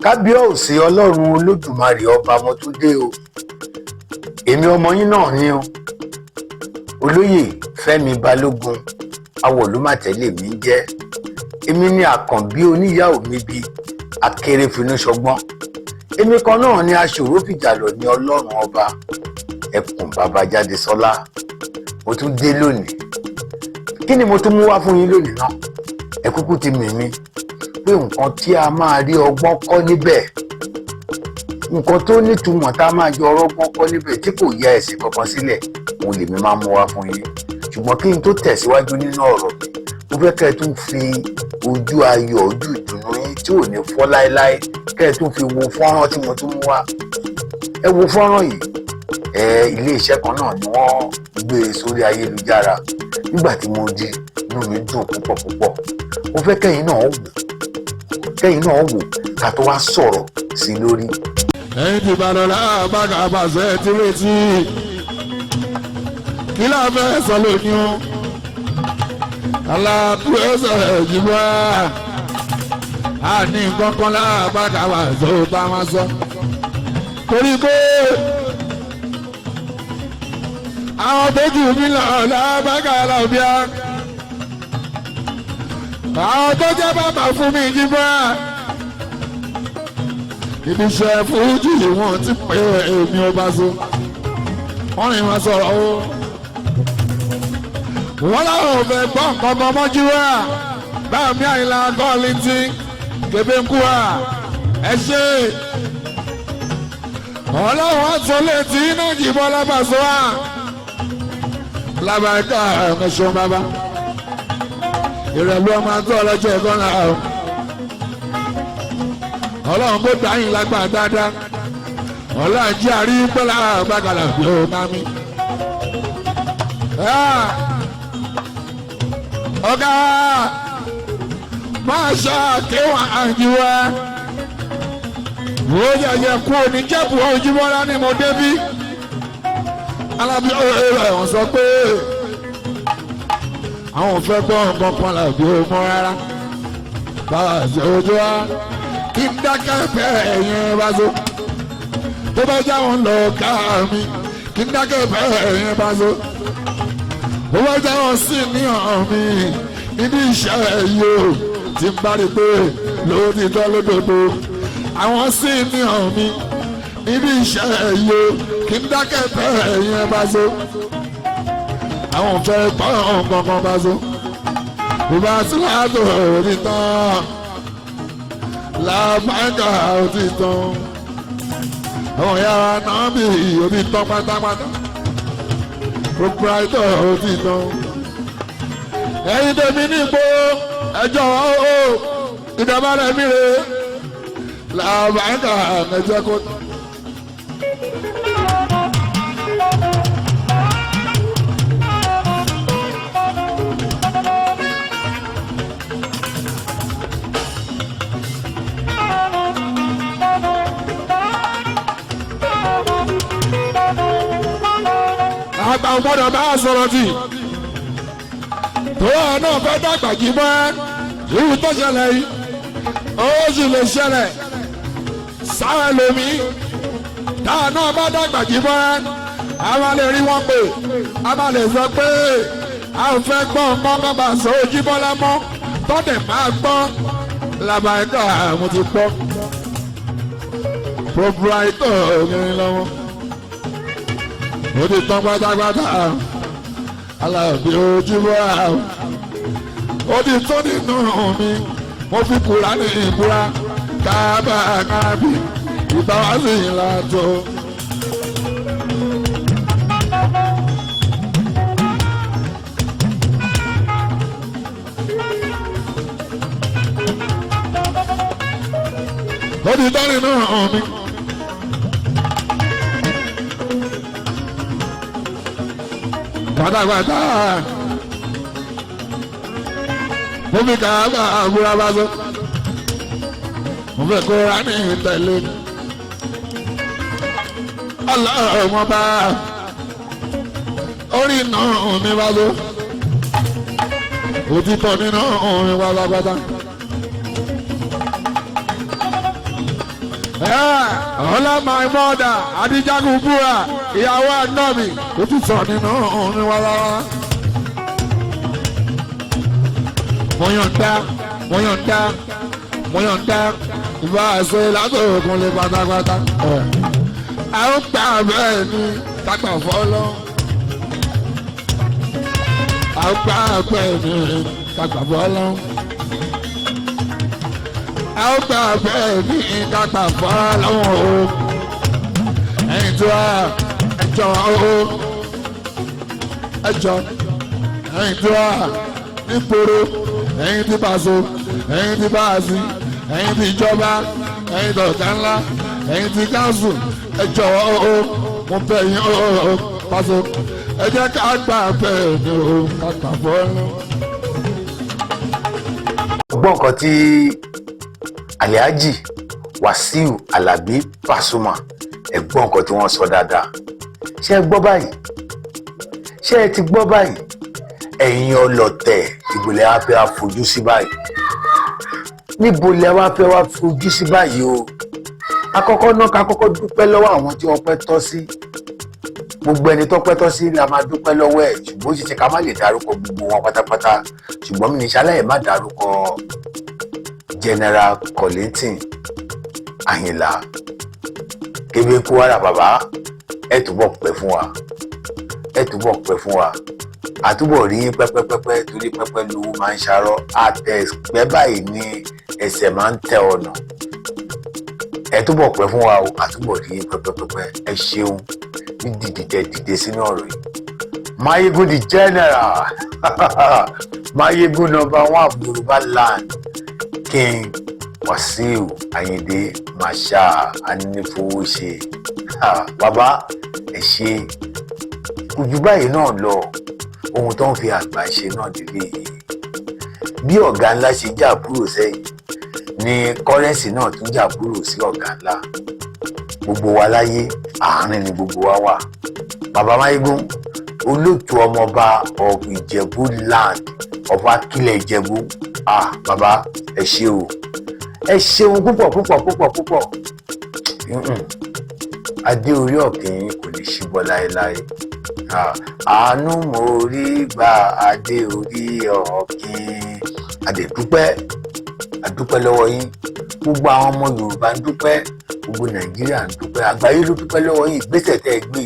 Kábíọ́ọ̀sì Ọlọ́run Olódùmarè ọba, mo tún dé o. Èmi ọmọ yín náà ni o, Olóyè Fẹ́mi Balógun Awọ̀lúmàtẹ́lẹ̀ mi ń jẹ́. Èmi ní àkànbí oníyàwó mi bíi akérèfínúṣọgbọ́n. Èmi kan náà ni aṣòro fìjàlọ ní Ọlọ́run ọba ẹkùn bàbá jáde sọlá. Mo tún dé lónìí. Kí ni mo tún mú wá fún yín lónìí náà? Ẹ kúkú ti mì mí pé nǹkan tí a máa rí ọgbọ́n kọ́ níbẹ̀, nǹkan tó nítumọ̀ tá a máa jọ ọrọ́gbọ́n kọ́ níbẹ̀ tí kò yá ẹ̀sìn kankan sílẹ̀, òun lèmi máa mú wá fún yín. Ṣùgbọ́n kí n tó tẹ̀síwájú nínú ọ̀rọ̀ mi, mo fẹ́ kẹ́ ẹ tún fi ojú ayọ̀, ojú ìdùnnú yín tí ò ní fọ́ láéláé, kẹ́ ẹ tún fi wo fọ́nrán tí mo tún mú wá. Ẹ wo fọ́nrán yìí. Ẹ ilé iṣẹ́ kan náà ni wọ́n gbé e sórí ayélujára. Nígbà tí mo di, inú mi dùn púpọ̀ púpọ̀. Mo fẹ́ kẹ́yìn náà wò, kẹ́yìn náà wò ká tó wá sọ̀rọ̀ sí lórí. Ẹ̀yin ti Ìbàdàn láàbàkà àbàṣẹ ti retí kí la fẹ́ sọ lónìí o. Aláàbùrẹ́sẹ̀ ìjìbá a ní nǹkan kan láàbàkà àbàṣẹ ò bá wọn sọ torí pé àwọn tó jù mí lọ láàbàkà làbíà, àwọn tó jẹ́ bàbá fún mi ìjìbá ibi iṣẹ́ fújì wọn ti pè é, èmi ò bá so wọ́n rìn wọn sọ̀rọ̀ o. Wọ́n láwọn ò fẹ́ gbọ́ nǹkan kan mọ́jú wá báàmí Àyìnlá gọ́ọ̀lì tí kébé ń kú wa ẹ ṣe. Ọlọ́run ọ̀tún létí iná jìbọn lábàṣọ wa lábàáká ẹ̀ṣọ́ bàbá ìrẹ̀lú ọmọ àti ọlọ́jọ́ ẹ̀kọ́ náà. Ọlọ́run kó dáyìn lágbà dáadáa. Ọlọ́run jí àrí pẹ́lá bàgàlà bí ó máa mi. Ọ̀gá máa ṣàkéwọ̀n àjùwá ó yẹ̀yẹ̀ kú oníjẹ́bù ojúmọ́lá ni mo débí. Alábí ọ̀rẹ́ wọn sọ pé àwọn ò fẹ́ gbọ́ nǹkan kan làbí ó mọ́ rárá báwa ṣe ojú wa kí n dákẹ́ bẹ́ẹ̀ yẹn bá so tó bá já wọn lọ ká mi, kí n dákẹ́ bẹ́ẹ̀ yẹn bá so tó bá já wọn sí ní ọ̀hún mi níbi iṣẹ́ yìí o ti ń bá rí pé lóòótọ́ lódodo àwọn sí ní ọ̀hún mi níbi iṣẹ́ yìí o, kí n dákẹ́ bẹ́ẹ̀ yẹn bá so àwọn fẹ́ gbọ́ nǹkan bá so ìbá síláàtò òní tán làbáńkà òtí tán, àwọn yàrá náà bí òtí tán pátápátá, proprietor òtí tán. Ẹ̀yin tèmi ní ipò ẹjọ́ o, ìdàbálẹ̀ mi rè làbáńkà ẹ̀jẹ̀ kó tán. Àgbà gbọ́dọ̀ bá a sọ̀rọ̀ jù tó a náà fẹ́ dàgbà jù mọ́ irú tó ṣẹlẹ̀ yìí, ó sì lè ṣẹlẹ̀ sáà lómi tá a náà bá dàgbà jù mọ́, a máa lè rí wọn pé a máa lè sọ pé a ò fẹ́ gbọ́ mọ́ bá sọ ojú bọ́lá mọ́ tọ́dẹ̀ máa gbọ́ làbàkà. Mo ti pọ́ proprietor obìnrin lọ́wọ́, ó ti tán pátápátá. Alábí ojúbọ ó ti tán nínú mi. Mo fi kura ní ìbúra kábà kábì ìbáwá sí ìlà tó. Ó ti tán nínú mi. Pátápátá mo fi kàábà àbúrò abáṣọ, mo fẹ́ kó ra ní ìtẹ̀lé ọlọ́run bá orí náà mi bá so òtítọ́ nínú mi pátápátá. Ọlá my mother Adijagun búra ìyàwó àná mi kò tún sọ nínú mi wá rárá. Mo yọ̀ǹda, mo yọ̀ǹda, mo yọ̀ǹda ìbá àṣẹ látòkun lè pátápátá. A ó gbà bẹ́ẹ̀ ni kágbà fọ́lọ́. A ó gbà bẹ́ẹ̀ ni kágbà fọ́lọ́. A ó gbà bẹ́ẹ̀ ni kágbà fọ́lọ́ o. Ẹ̀yin tí wàá ẹjọ́ o, ẹjọ́ ẹ̀yin tí wàá níporo, ẹ̀yin tí bàṣọ, ẹ̀yin tí báàsì, ẹ̀yin tí ìjọba, ẹ̀yin tọ̀gá ńlá, ẹ̀yin tí káńsù, ẹ jọ̀wọ́ o, mo bẹ̀ yín o, pàṣẹ ẹ jẹ́ ká gbà bẹ́ẹ̀ ni o, ká gbà bọ́ọ̀lù. Gbọ́ nǹkan tí Alhaji Wasiu Alabi Pasuma, ẹ gbọ́ nǹkan tí wọ́n sọ dáadáa. Ṣé ẹ gbọ́ báyìí? Ṣé ẹ ti gbọ́ báyìí? Ẹ̀yin ọlọ̀tẹ̀, ìgbòlẹ̀ wa fẹ́ wá fojú sí báyìí? Níbo lẹ wá fẹ́ wá fojú sí báyìí o? Akọ́kọ́ náà, ká kọ́kọ́ dúpẹ́ lọ́wọ́ àwọn tí ọpẹ́ tọ́ sí. Gbogbo ẹni tó pẹ́ tọ́ sí la máa dúpẹ́ lọ́wọ́ ẹ̀, ṣùgbọ́n ó ṣe ṣe ká má lè dárúkọ gbogbo wọn pátápátá. Ṣùgbọ́n mi ní ṣaláì má dárúkọ General Kollington Àyìnlá Kébé Kúwárà. Bàbá, ẹ túbọ̀ pẹ́ fún wa, ẹ túbọ̀ pẹ́ fún wa, àtúbọ̀ rí yín pẹ́pẹ́pẹ́pẹ́, torí pẹ́pẹ́ lówó máa ń ṣarọ́ àtẹ̀pẹ́ báyìí ní ẹsẹ̀ máa ń tẹ ọ̀nà. Ẹ túbọ̀ pẹ́ fún wa o, àtúbọ̀ rí yín pẹ́pẹ́pẹ́pẹ́. Ẹ ṣeun ní dìdìtẹ̀ dìde sínú ọ̀rọ̀ yìí. Mayegun the general, Mayegun number one of Yorùbá land, King Wasiu Ayinde Marshal Anífowóṣe, bàbá, ẹ ṣe. Kò jù báyìí náà lọ. Ohun tó ń fi àgbà ṣe náà délé yìí, bí ọ̀gá ńlá ṣe já àbúrò sẹ́yìn ni Currency náà tún já àbúrò sí ọ̀gá ńlá. Gbogbo wa láyé, àárín ni gbogbo wa wà. Bàbá Máyégún, olóòtú ọmọọba of Ìjẹ̀bú land, ọba Akílẹ̀ Ìjẹ̀bú, ah, bàbá, ẹ ṣé o, ẹ ṣeun púpọ̀ púpọ̀ púpọ̀ púpọ̀. Adé orí ọ̀kìn kò lè ṣíbọ́ láéláé. Àánú mo rí gba, adé orí ọ̀kìn. Adẹ̀dúpẹ́, àdúpẹ́ lọ́wọ́ yín. Gbogbo àwọn ọmọ Yorùbá ń dúpẹ́, gbogbo Nàìjíríà ń dúpẹ́, àgbáyé ló dúpẹ́ lọ́wọ́ yín, ìgbésẹ̀ tẹ́ ẹ gbé.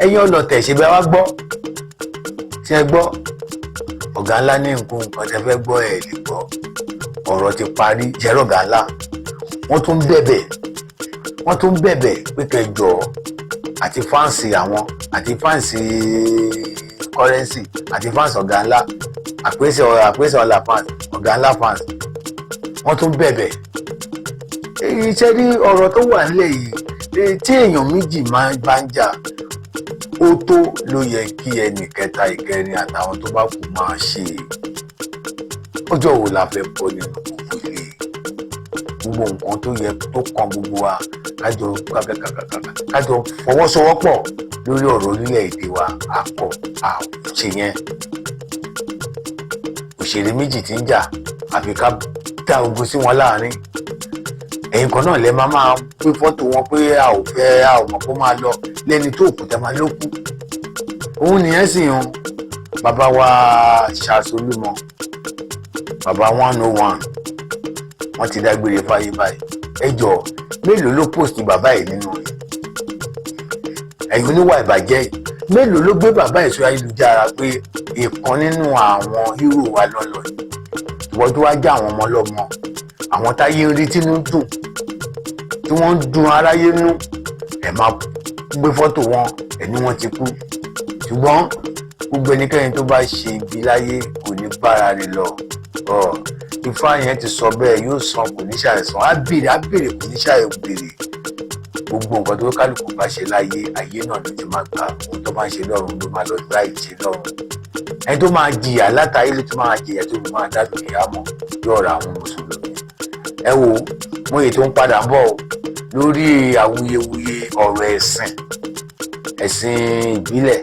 Ẹ̀yin ọlọ́tẹ̀, ṣe bẹ́ẹ̀ wá gbọ́? Ṣe gbọ́? Ọ̀gá ńlá ní nǹkan nǹkan tẹ́ fẹ́ gbọ́, ẹ̀ lè gbọ́. Ọ̀rọ̀ ti parí. Jẹ́rọ̀ ọ̀gá ńlá, wọ́n tún bẹ̀bẹ̀, wọ́n tún bẹ̀bẹ̀ pé kẹjọ àti fans àwọn àti fans Currency àti fans ọ̀gá ńlá, àpèsè àpèsè ọ̀la fans, ọ̀gá ńlá fans, wọ́n tún bẹ̀bẹ̀. Iṣẹ́ rí ọ̀rọ̀ tó wà nílẹ̀ yìí, tí èèyàn méjì máa bá ń jà, ó tó ló yẹ kí ẹnì kẹta, ìkẹrin àtàwọn tó bá kù máa ṣe. Ọjọ́ wo la fẹ́ bọ́ nínú gbogbo ilé, gbogbo nǹkan tó yẹ tó kan gbogbo wa, kájọ fọwọ́sowọ́pọ̀ lórí ọ̀rọ̀ orílẹ̀-èdè wa? Akọ àṣe yẹn, òṣèré méjì tí ń jà, àfi ká dá ogun sí wọn láàrin. Ẹ̀yin kan náà lẹ máa pé fọ́tò wọn pé a ò fẹ́, a ò mọ̀ kó máa lọ lẹ́ni tó kù tẹ́ máa ló kú. Òun nìyẹn sì ń bàbá wa ṣàṣolúmọ, bàbá 101, wọ́n ti dágbére fáyé báyìí. Ẹ jọ, mélòó ló post bàbá yìí nínú rẹ̀? Ẹ̀yin oníwà ìbàjẹ́ yìí, mélòó ló gbé bàbá yìí sórí ayélujára pé ìkan nínú àwọn hero wa lọ́lọ́ yìí? Ìwọ́n tó wá já àwọn ọmọ ọlọ́mọ, àwọn táyé ń rí tínú dùn, tí wọ́n ń dun aráyé nú, ẹ̀ máa gbé fọ́tò wọn, ẹ̀ ní wọ́n ti kú. Ṣùgbọ́n gbogbo ẹnikẹ́ni tó bá ṣe ibi láyé kò ní bára rẹ̀ lọ. Ifá yẹn ti sọ bẹ́ẹ̀, yóò san, kò ní ṣàìsàn, á béèrè, á béèrè, kò ní ṣàì béèrè. Gbogbo nǹkan tó kálukú bá ṣe láyé, ayé náà ló ti máa gbà. Ohun tó máa ń ṣe lọ́run ló máa lọ láì ṣe lọ́run. Ẹni tó máa jìyà látàyè ló tún máa jìyà tó fi máa dájú ìyá mọ́ yóò ra àwọn mùsùlùmí. Ẹ wo mo èyí tó ń padà bọ̀ lórí awuyewuye ọ̀rọ̀ ẹ̀sìn, ẹ̀sìn ìbílẹ̀,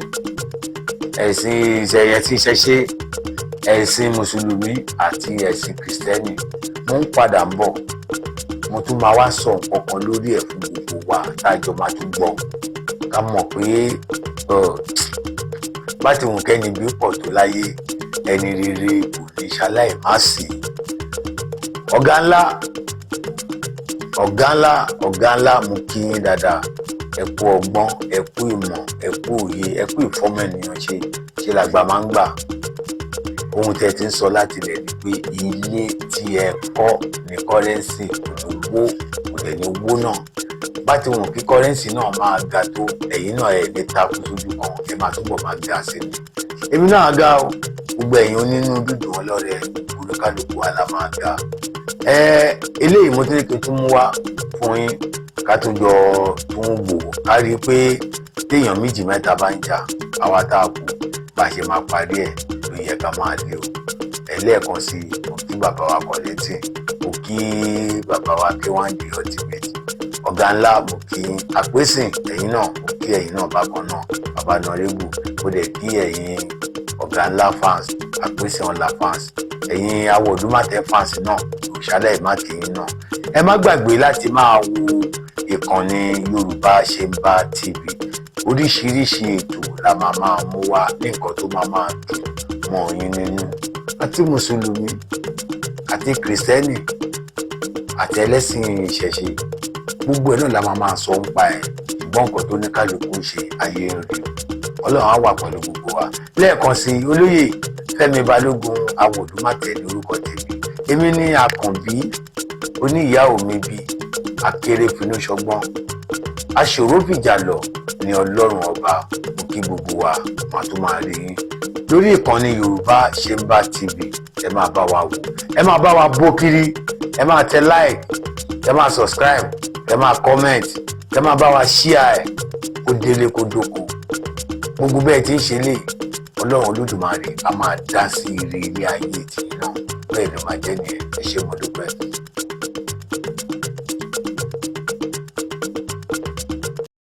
ẹ̀sìn ìṣẹ̀yẹ tí ìṣẹ̀ṣe, ẹ̀sìn mùsùlùmí àti ẹ̀sìn kìrìsìtẹ́nì. Mo ń padà ń bọ̀. Mo tún máa wá sọ nǹkan kan lórí ẹ̀ fún gbogbo wa tá a jọ máa tún gbọ́, ká mọ̀ pé bá ti wù kẹ́ni bí pọ̀ tó láyé, ẹni rere kò ní ṣaláì má sí. Ọ̀gá ńlá, ọ̀gá ńlá, ọ̀gá ńlá, mo kí yín dáadáa. Ẹ kú ọgbọ́n, ẹ kú ìmọ̀, ẹ kú òye, ẹ kú ìfọ́mọ ènìyàn ṣe ṣe làgbà máa ń gbà. Ohun tẹ́ ti ń sọ láti ilẹ̀ ni pé ilé tí ẹ kọ́ ní currency kò ní wó, kò dẹ̀ ní wó náà. Bá ti wù kí currency náà máa ga tó, ẹ̀yin náà ẹ̀ lè takú sójú kan, ẹ máa túbọ̀ máa ga sí ni. Èmi náà ga o. Gbogbo ẹ̀yin onínú dúdú ọlọ́rẹ̀, olúkálùkù wa la máa ga. Ẹ eléyìí mo tún ní kí n tún mú wá fún yín, ká tún jọ tún wò, ká rí i pé téèyàn méjì mẹ́ta bá ń jà, àwa tá a kù, bá a ṣe máa parí ẹ̀ ló yẹ ká máa lé o. Ẹlẹ́ẹ̀kan sí i, mo kí bàbá wa Kollington, mo kí bàbá wa K1 The Ultimate, ọ̀gá ńlá, mo kí àpèsìn ẹ̀yin náà, mo kí ẹ̀yin náà bákan náà, bàbá nọrẹ́bù. Mo dẹ̀ kí ẹ̀yin ọ̀gá ńlá fans, àpèsìn ọ̀la fans, ẹ̀yin awọ̀dúnmàtẹ́ fans náà, kò ṣálẹ̀ má kí yín náà. Ẹ má gbàgbé láti máa wo ìkànnì Yorùbá Ṣemba TV. Oríṣiríṣi ètò la máa máa mú wá ní nǹkan tó máa máa dùn mọ́ yín nínú, àti mùsùlùmí àti kìrìsìtẹ́nì àti ẹlẹ́sìn ìṣẹ̀ṣe, gbogbo ẹ̀ náà la máa máa sọ ń pa ẹ̀. Ṣùgbọ́n nǹkan tó ní kálukú ń ṣe, ayé ń rí. Ọlọ́run á wà pẹ̀lú gbogbo wa. Lẹ́ẹ̀kan sí, olóyè Fẹ́mi Balógun Awòdúmàtẹ̀ lórúkọ tèmi. Èmi ní Àkànbí oníyàá mi bí akéré finú ṣọgbọ́n aṣòro fìjà lọ ní. Ọlọ́run ọba, mo kí gbogbo wa. Màá tún máa rí yín lórí ìkànnì Yorùbá Ṣemba TV. Ẹ máa bá wa wò, ẹ máa bá wa bó kiri, ẹ máa tẹ like, ẹ máa subscribe, ẹ máa comment, ẹ máa bá wa share ẹ kó délé kó dóko. Gbogbo bẹ́ẹ̀ tí ń ṣe lè, Ọlọ́run Olódùmarè a máa dá sí ire ilé ayé tìyín náà. Bẹ́ẹ̀ ló máa jẹ́ nìyẹn. Ẹ ṣé, mo dúpẹ́.